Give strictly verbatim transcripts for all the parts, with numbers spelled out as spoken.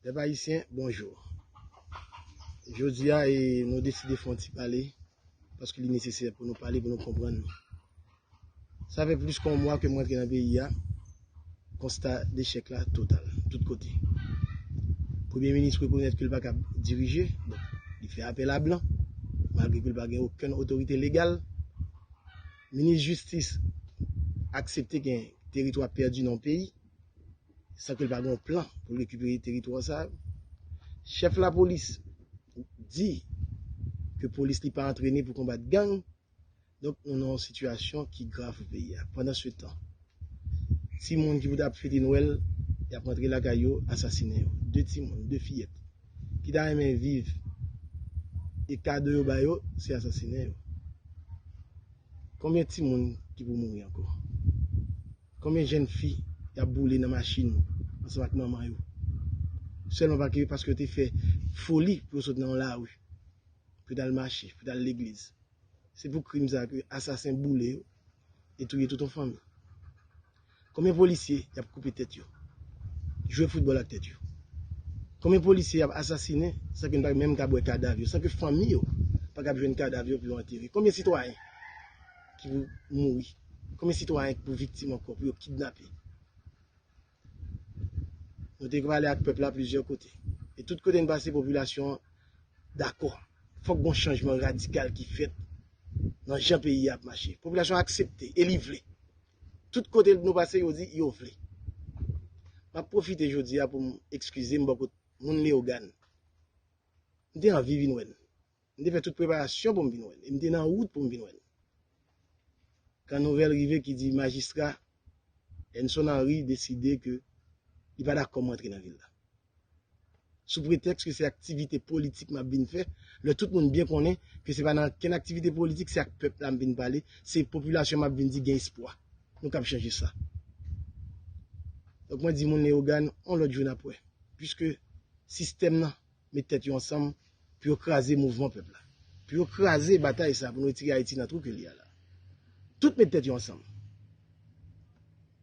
Pèp ayisyen, bonjou. Jodi a, e, nou deside fè yon ti pale, paske li nesesè pou nou pale, pou nou konprann nou. Sa fè plis ke yon mwa ke m rantre nan peyi a, konsta dechèk la total, tout kote. Premye minis rekonèt ke l pa kab dirije, bon, li fè apèl a blan, malgre ke l pa gen okenn otorite legal. Minis jistis aksepte gen teritwa pèdi nan yon peyi, san ke l pa gen yon plan pou l rekipere teritwa sa yo. Chèf lapolis di ke polis li pa antrene pou konbat gang. Donk, nou nan yon sitiyasyon ki grav pou peyi a. Pandansetan, timoun ki pou t ap fete Nwèl, y ap rantre lakay yo, asasinen yo. De timoun, de fiyèt, ki ta renmen viv, e kado yo ba yo, se asasinen yo. Konbyen timoun ki pou mouri ankò? Konbyen jèn fi y ap boule nan machin ansanm ak manman yo? Sèlman pake-, paske yo te fè foli pou yo sot nan yon lari, pou yo t al mache, pou yo t al legliz. Se pou krim sa ke asasen boule yo e touye tout yon fanmi. Konbyen polisye y ap koupe tèt yo, jwe foutbòl ak tèt yo? Konbyen polisye y ap asasinen san ke n pa menm kab wè kadav yo, san ke fanmi yo pa kab jwenn kadav yo pou yo antere? Konbyen sitwayen ki pou mouri? Konbyen sitwayen ki pou viktim ankò, pou yo kidnape? Nou te pale ak pèp la plizyè kote. E tout kote n pase, popilasyon an dakò. Fòk gon chanjman radikal ki fèt nan jan peyi a ap mache. Popilasyon an aksepte e li vle. Tout kote nou pase, yo di yo vle. M ap pwofite jodi a pou m ekskize m bò kot moun Leyogàn. M te anvi vin wè n. M te fè tout preparasyon pou m vin wè l. E m te nan wout pou m vin wè l. Kan nouvèl rive ki di majistra Enson Henry deside ke li pa dakò m rantre nan vil la. Sou pretèks ke se aktivite politik m ap vin fè, lè tout moun byen konnen ke se pa nan okenn aktivite politik, se ak pèp la m vin pale, se popilasyon m ap vin di gen espwa. Nou kab chanje sa. Donk mwen di moun Leyogàn, yon lòt jou n ap wè. Piske sistèm nan met tèt yo ansanm pou yo kraze mouvman pèp la. Pou yo kraze batay sa pou nou retire Ayiti nan twou ke li a la. Tout met tèt yo ansanm.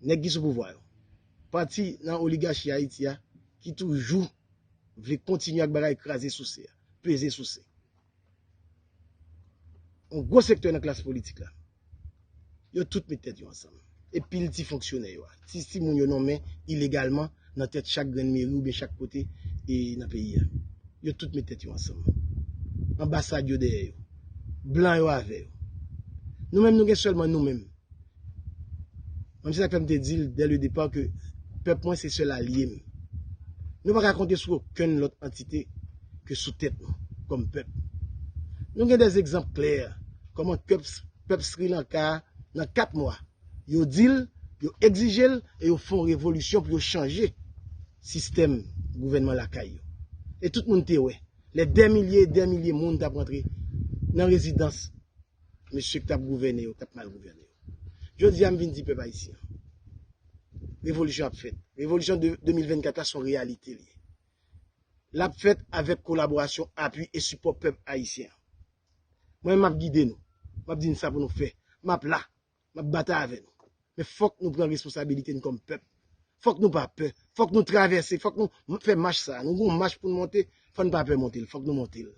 Nèg ki sou pouvwa yo. Pati nan oligachi Ayiti a ki toujou vle kontinye ak bagay kraze souse a, peze souse. Yon gwo sektè nan klas politik la. Yo tout met tèt yo ansanm. E pil ti fonksyonè yo a, ti, ti moun yo nonmen ilegalman nan tèt chak grenn meri oubyen chak kote e nan peyi a. Yo tout met tèt yo ansanm. Anbasad yo dèyè yo. Blan yo avè yo. Nou menm, nou gen sèlman nou menm. Menm se sa k fè m te di l dès le départ ke pèp mwen se sèl alye m. Nou pa ka konte sou okenn lòt antite ke sou tèt nou, kòm pèp. Nou gen dè egzanp klè kòman pèp, pèp Sri Lanka a, nan kat mwa, yo di l, yo egzije l, e yo fè yon revolisyon pou yo chanje sistèm gouvènman lakay yo. E tout moun te wè, lè dè milye e dè milye moun t ap rantre nan rezidans mesye k t ap gouvène yo, k t ap mal gouvène yo. Jodi a, m vin di pèp ayisyen an, revolisyon ap fèt. Revolisyon de de mil vennkat la se yon reyalite li ye. L ap fèt avèk kolaborasyon, apui e sipò pèp ayisyen an. Mwen menm, m ap gide nou. M ap di n sa pou nou fè. M ap la. M ap batay avè nou. Men fòk nou pran responsabilite n kòm pèp. Fòk nou pa pè. Fòk nou travèse. Fòk nou m-, fè mach sa a. Nou gon mach pou n monte. Fò n pa pè monte l. Fòk nou monte l.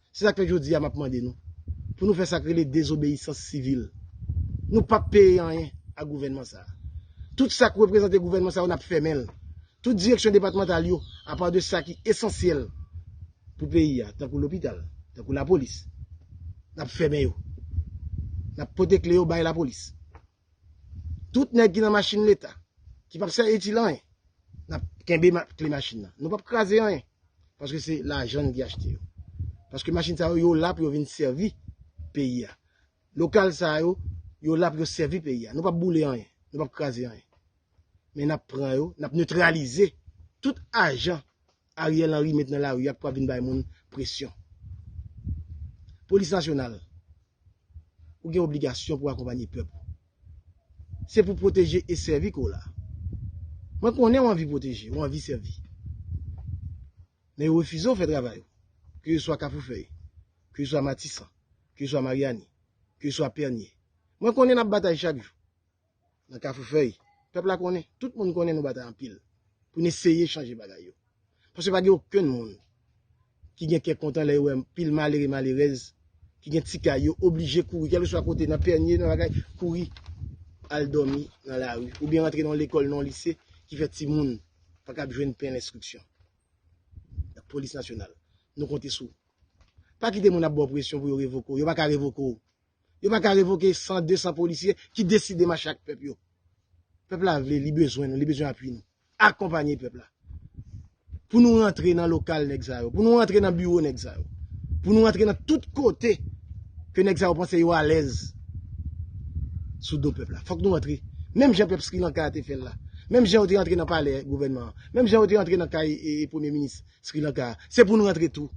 Se sa k fè jodi a m ap mande nou pou nou fè sa k rele dezobeyisans sivil. Nou p ap peye anyen a gouvènman sa a. Tout sa k reprezante gouvènman sa a yo, n ap fèmen l. Tout direksyon depatmantal yo, apa de sa ki esansyèl pou peyi a, tankou lopital, tankou lapolis, n ap fèmen yo. N ap pote kle yo bay lapolis. Tout nèg ki nan machin Leta, ki p ap sèvi itil anyen, n ap kenbe ma-, kle machin nan. Nou p ap kraze anyen. Paske se lajan n ki achte yo. Paske machin sa yo, yo la pou yo vin sèvi peyi a. Lokal sa yo, yo la pou yo sèvi peyi a. Nou p ap boule anyen. Nou p ap kraze anyen. Men n ap pran yo, n ap netralize tout ajan Ariel Henry met nan lari a k pral vin bay moun presyon. Polis nasyonal, ou gen obligasyon pou akonpanye pèp ou. Se pou pwoteje e sèvi ke w la. Mwen konnen w anvi pwoteje, w anvi sèvi. Men yo refize w fè travay ou. Ke se swa Kafou Fèy, ke se swa Matisan, ke se swa Maryani, ke se swa Pènye. Mwen konnen n ap batay chak jou. Nan Kafou Fèy, pèp la konnen, tout moun konnen nou batay anpil pou n eseye chanje bagay yo. Paske pa gen okenn moun ki gen kè kontan lè yo wè pil malere, malerèz ki gen ti kay, yo oblije kouri, kèlkeswa kote, nan pènye, nan bagay, kouri al dòmi nan lari, oubyen rantre nan yon lekòl, nan yon lise, ki fè timoun pa kab jwenn pen lenstriksyon. Polis nasyonal, nou konte sou ou. Pa kite moun ap ba w presyon pou yo revoke w. Yo pa ka revoke w. Yo pa ka revoke san, de san polisye ki deside mache ak pèp yo. Pèp la vle, li bezwen nou, li bezwen apui nou. Akonpanye pèp la. Pou nou rantre nan lokal nèg sa yo, pou nou rantre nan biwo nèg sa yo, pou nou rantre nan tout kote ke nèg sa yo panse yo alèz sou do pèp la. Fòk nou rantre. Menm jan pèp Sri Lanka a te fè l la. Menm jan yo te rantre nan palè gouvènman an. Menm jan yo te rantre nan kay e, e, premye minis Sri Lanka a. Se pou nou rantre tou.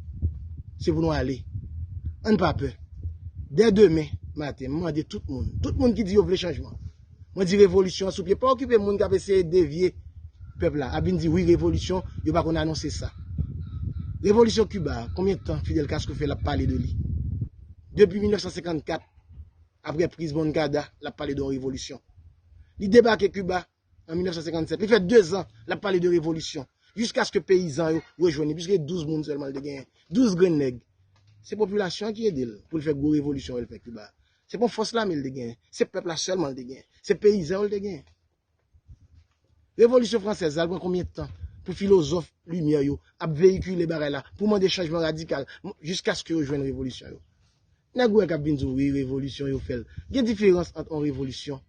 Se pou nou ale. Ann pa pè. Dè demen maten, m mande tout moun, tout moun ki di yo vle chanjman, mwen di revolisyon an sou pye. Pa okipe moun k ap eseye devye pèp la, ap vin di wi revolisyon, yo pa konn anonse sa. Revolisyon Kiba a, konbyen tan Fidel Castro fè l ap pale de li? Depi mil nèf san senkannkat, apre priz Moncada, l ap pale de yon revolisyon. Li debake Kiba an mil nèf san senkannsèt. Li fè de zan l ap pale de revolisyon. Jiskaske peyizan yo rejwenn li, piske douz moun sèlman l te genyen. Douz grenn nèg. Se popilasyon an ki ede l pou l fè gwo revolisyon yo l fè Kiba. Se pa yon fòs lame l te genyen. Se pèp la sèlman l te genyen. Se peyizan yo l te genyen. Revolisyon fransèz la, l pran konbyen tan pou filozòf limyè yo ap veyikile bagay la, pou mande chanjman radikal, jiskaske yo jwenn revolisyon yo? Nèg ou wè k ap vin di w, wi, revolisyon yo fè l. Gen diferans ant yon revolisyon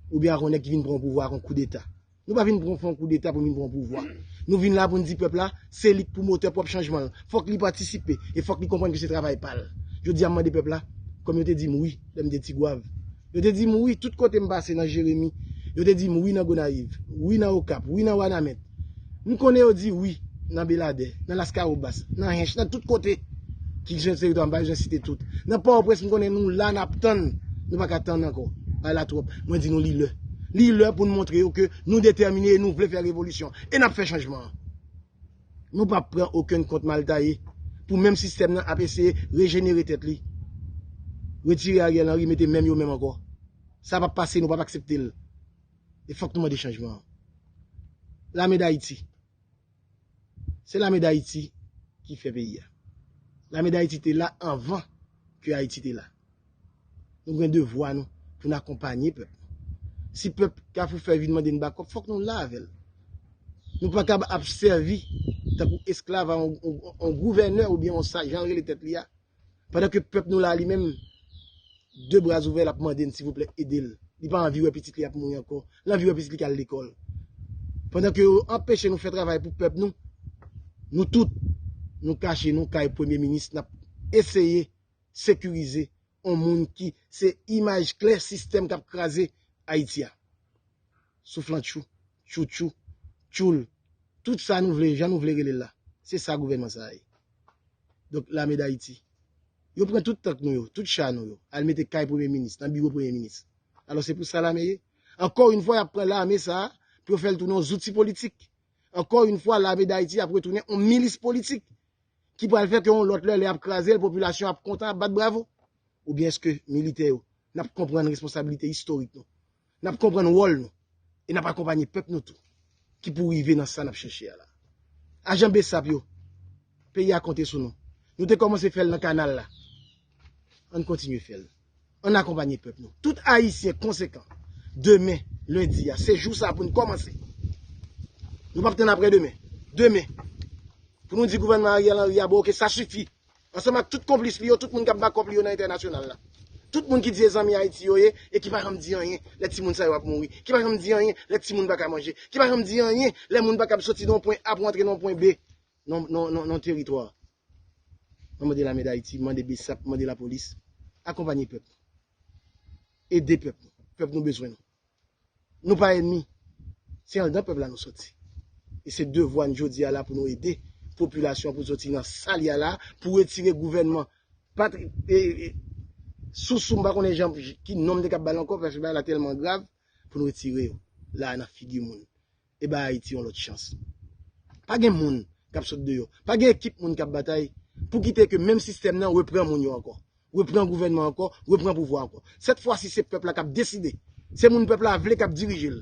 oubyen ak yon nèg ki vin pran yon pouvwa ak yon koudeta. Nou pa vin pran, fè yon koudeta pou vin pran yon pouvwa. Nou vin la pou n di pèp la, se li k pwomotè pwòp chanjman l. Fòk li patisipe e fòk li konprann ke se travay pa l. Jodi a, m mande pèp la, kòm yo te di m wi lè m te Tigwav. Yo te di m wi tout kote m pase nan Jeremi. Yo te di m wi nan Gonayiv, wi nan Okap, wi nan Wanament. M konnen yo di wi nan Beladè, nan Laskawobas, nan Hench, nan tout kote ki jwenn teritwa, m pa bezwen site tout. Nan Pòtoprens, m konnen nou la, n ap tann. Nou pa ka tann ankò. Bagay la twòp. Mwen di nou li lè. Li lè pou n montre yo ke nou detèmine e nou vle fè revolisyon. E n ap fè chanjman an. Nou p ap pran okenn kont mal taye pou menm sistèm nan ap eseye rejenere tèt li. Retire Ariel Henry, mete menm yo menm ankò. Sa p ap pase, nou p ap aksepte l. E fòk nou mande chanjman an. Lame Dayiti. Se Lame Dayiti ki fè peyi a. Lame Dayiti te la anvan ke Ayiti te la. Nou gen devwa nou pou n akonpanye pèp. Si pèp Kafou Fèy vin mande n bakòp, fòk nou la avè l. Nou pa kab ap sèvi tankou esklav a yon, yon, yon gouvènè oubyen yon sa jan l rele tèt li a. Pandan ke pèp nou la li menm, de bra ouvè, l ap mande n, silvouplè, ede l. Li pa anvi wè pitit li ap mouri ankò. L anvi wè pitit li k al lekòl. Pandan ke yo anpeche nou fè travay pou pèp nou, nou tout, nou kache nou kay premye minis, n ap eseye sekirize yon moun ki se imaj klè sistèm k ap kraze Ayiti a. Souflantchou, tchoutchou, tchoul, tout sa nou vle, jan nou vle rele l la. Se sa gouvènman sa a ye. Donk, Lame Dayiti, yo pran tout tank nou yo, tout cha nou yo, al mete kay premye minis, nan biwo premye minis. Alò, se pou sa lame ye? Ankò yon fwa, y ap pran lame sa a pou yo fè l tounen yon zouti politik. Ankò yon fwa, Lame Dayiti ap retounen yon milis politik ki pral fè ke yon lòt lè, lè y ap kraze l, popilasyon ap kontan, ap bat bravo? Oubyen èske militè yo, n ap konprann responsabilite istorik nou, n ap konprann wòl nou, e n ap akonpanye pèp nou tou, ki pou rive nan sa n ap chèche a la? Ajan BSAP yo, peyi a konte sou nou. Nou te kòmanse fè l nan kanal la. Ann kontinye fè l. Ann akonpanye pèp nou. Tout Ayisyen konsekan, demen, lendi a, se jou sa a pou n kòmanse. Nou p ap tann apre demen. Demen, pou nou di gouvènman Ariel Henry a, bon, oke, sa sifi. Ansanm ak tout konplis li yo, tout moun k ap bakòp li yo nan entènasyonal la. Tout moun ki di se zanmi Ayiti yo ye e ki pa janm di anyen lè timoun sa yo ap mouri, ki pa janm di anyen lè timoun pa ka manje, ki pa janm di anyen lè moun pa kab soti nan yon pwen A pou antre nan yon pwen B nan, nan, nan, nan teritwa. Mwen mande Lame Dayiti, mande BSAP, mande lapolis, akonpanye pèp nou. Ede pèp nou. Pèp nou bezwen nou. Nou pa ènmi. Se anndan pèp la nou soti. E se devwa n jodi a la pou nou ede popilasyon pou soti nan sa l ye a la, pou retire gouvènman patri-, e, e, sousou, m pa konnen jan, ki non m te kab ba l ankò, paske bagay la tèlman grav, pou nou retire yo la nan figi moun. E ba Ayiti yon lòt chans. Pa gen moun k ap sot deyò. Pa gen ekip moun k ap batay pou kite ke menm sistèm nan repran moun yo ankò. Repran gouvènman ankò, repran pouvwa ankò. Sèt fwa si se pèp la k ap deside. Se moun pèp la vle k ap dirije l.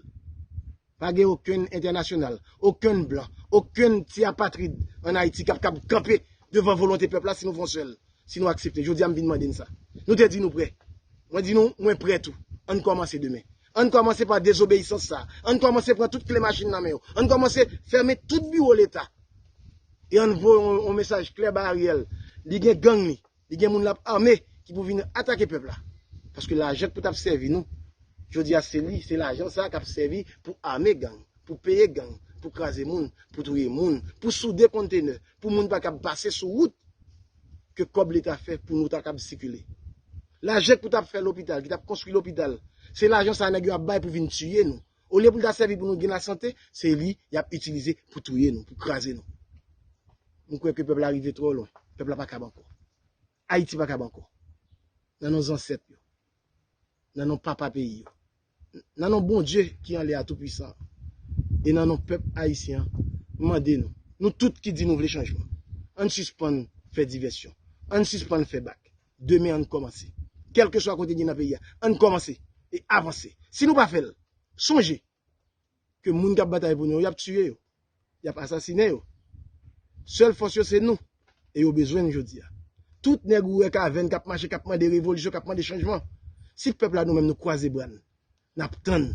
Pa gen okenn entènasyonal, okenn blan, okenn ti apatrid ann Ayiti k ap kab kanpe devan volonte pèp la si nou fè yon sèl, si nou aksepte. Jodi a, m vin mande n sa. Nou te di nou prè. Mwen di nou, mwen prè tou. Ann kòmanse demen. Ann kòmanse pa dezobeyisans sa. Ann kòmanse pran tout kle machin nan men yo. Ann kòmanse fèmen tout biwo Leta. E ann voye yon, yon mesaj klè ba Ariel. Li gen gang li. Li gen moun l ap ame ki pou vin atake pèp la. Paske lajan k pou t ap sèvi nou, jodi a se li, se lajan sa k ap sèvi pou ame gang, pou peye gang, pou kraze moun, pou touye moun, pou soude kontenè, pou moun pa kab pase sou wout ke kòb Leta fè pou nou ta kab sikile. Lajan k pou t ap fè lopital, ki t ap konstwi lopital, se lajan sa nèg yo ap bay pou vin tiye nou. Olye pou l ta sèvi pou nou gen lasante, se li y ap itilize pou touye nou, pou kraze nou. M kwè ke pèp la rive twò lwen. Pèp la pa kab ankò. Ayiti pa kab ankò. Nan non zansèt yo. Nan non papa peyi yo. Nan non Bondye ki anlè a toupwisan an. E nan non pèp ayisyen an, m mande nou, nou tout ki di nou vle chanjman, ann sispann fè divèsyon. Ann sispann fè bak. Demen ann kòmanse. Kèlkeswa kote n ye nan peyi a, ann kòmanse e avanse. Si nou pa fè l, sonje ke moun k ap batay pou nou yo, y ap tiye yo. Y ap asasinen yo. Sèl fòs yo se nou. E yo bezwen n jodi a. Tout nèg ou wè kavèn k ap mache, k ap mande revolisyon, k ap mande chanjman. Si pèp la nou menm nou kwaze bra n, n ap tann.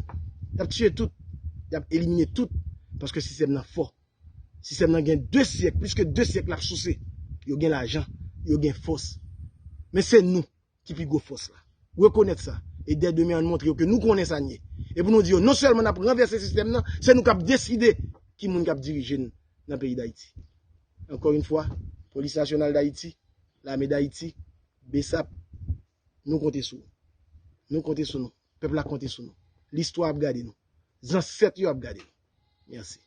Y ap tiye tout. Y ap elimine tout. Paske sistèm nan fò. Sistèm nan gen de syèk, plis ke de syèk l ap souse. Yo gen lajan, yo gen fòs. Men se nou ki pi gwo fòs la. Rekonèt sa. E dè demen, ann montre yo ke nou konnen sa n ye. E pou nou di yo, non sèlman n ap ranvèse sistèm nan, se nou k ap deside ki moun k ap dirije n nan peyi Dayiti. Ankò yon fwa, Polis Nasyonal Dayiti, Lame Dayiti, BSAP, nou konte sou ou. Nou konte sou nou. Pèp la konte sou nou. Listwa ap gade nou. Zansèt yo ap gade nou. Mèsi.